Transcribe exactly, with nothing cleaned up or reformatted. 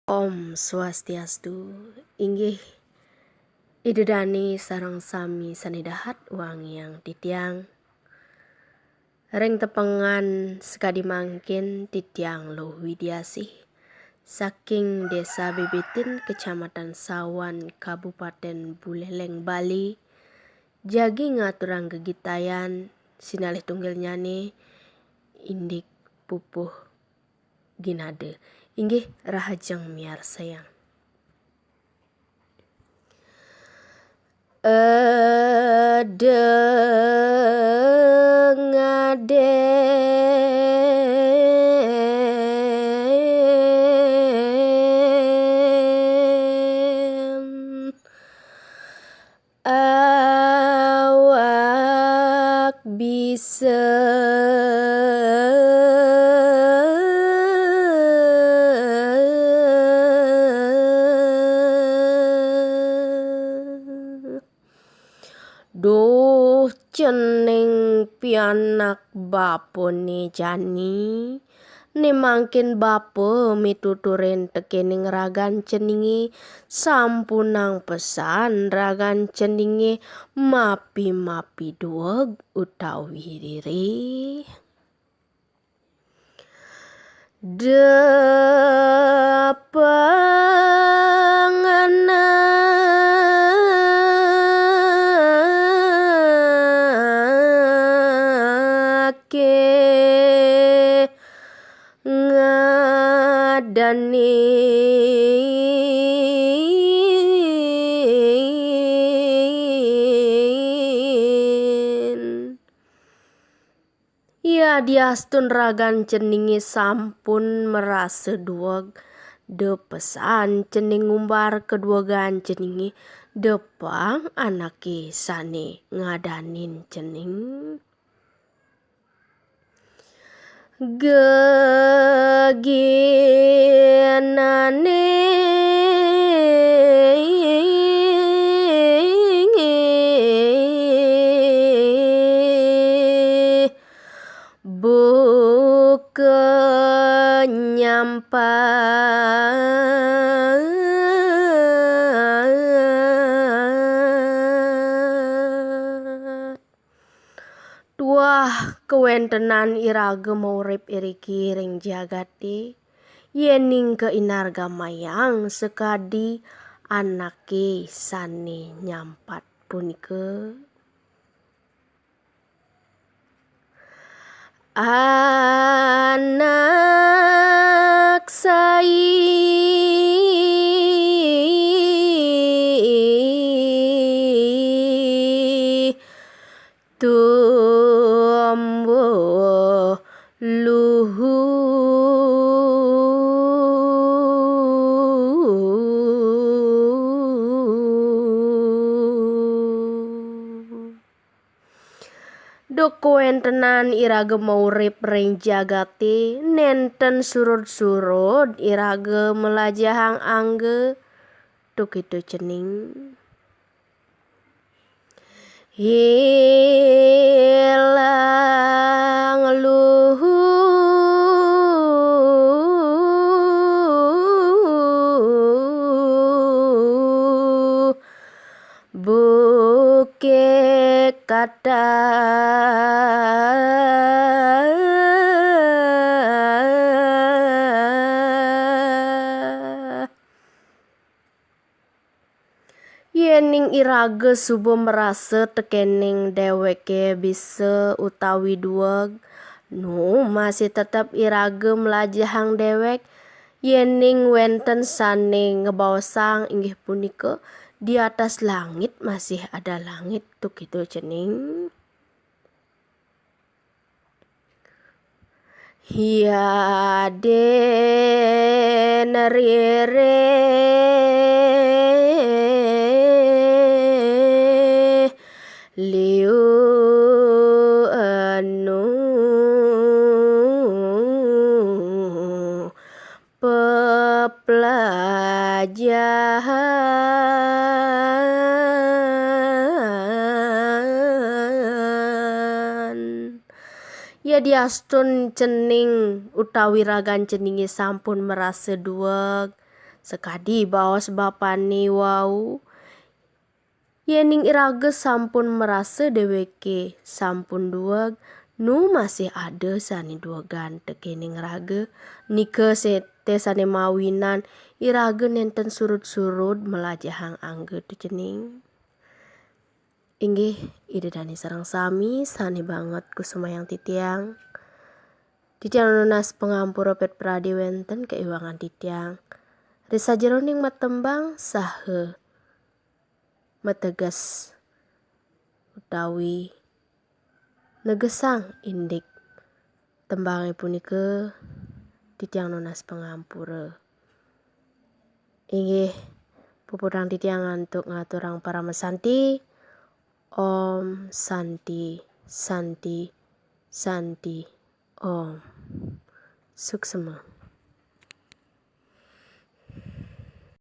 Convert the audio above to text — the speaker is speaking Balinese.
Om Swastiastu. Inggih, Ida Dane sareng sami sane dahat wangiang titiang. Ring tepengan sakadi mangkin titiang Luh Widiasih saking Desa Bibitin, Kecamatan Sawan, Kabupaten Buleleng, Bali, jagi ngaturang gegitayan sinalih tunggilnyane indik pupuh ginade. Inggih, rahajeng miarsayang. Eda ngaden awak bisa Duh, cening pianak bapane jani, ne mangkin bapa mituturin tekening ragan ceninge, sampunang pesan ragan ceninge mapi-mapi dueg utawi ririh. Depanganake ngadanin. Yadiastun ragan ceninge sampun marasa dueg, da pesan cening ngumbar kaduegan ceninge, da pang anake sane ngadanin cening. Geginane buka nyampat. Tuah kawentenan iraga maurip iriki ring jagate, yening kainargamayang sakadi anake sane nyampat punika. Anak sai tumbuh luhu. Duk kawentenan iraga maurip ring jagate, nenten surud-surud iraga malajahang angga, tukita cening. Hilang luhu bukit kata. Yening iraga suba marasa tekening deweke bisa utawi dueg, nu masih tetep iraga mlajahang dewek, yening wenten sane ngabaosang inggih punika, "Di atas langit masih ada langit," tukita cening. Yadin ririh liu anu peplajahan. Yadiastun cening utawi ragan ceninge sampun marasa dueg, Sakadi baos bapane wau, yening iraga sampun marasa deweke sampun dueg, nu masih ada sane duegan tekening raga, nika sete sane mawinan iraga nenten surud-surud malajahang anggata cening. Inggih, Ida Dane sareng sami sane banget kusumayang titiang. Titiang nunas pangampura pet prade wenten kaiwangan titiang. Ri sajeroning matembang saha mateges utawi negesang indik tembange punika, titiang nunas pangampura. Inggih, puputang titiang antuk ngaturang paramasanti. Om Santi, Santi, Santi, Om. Suksema.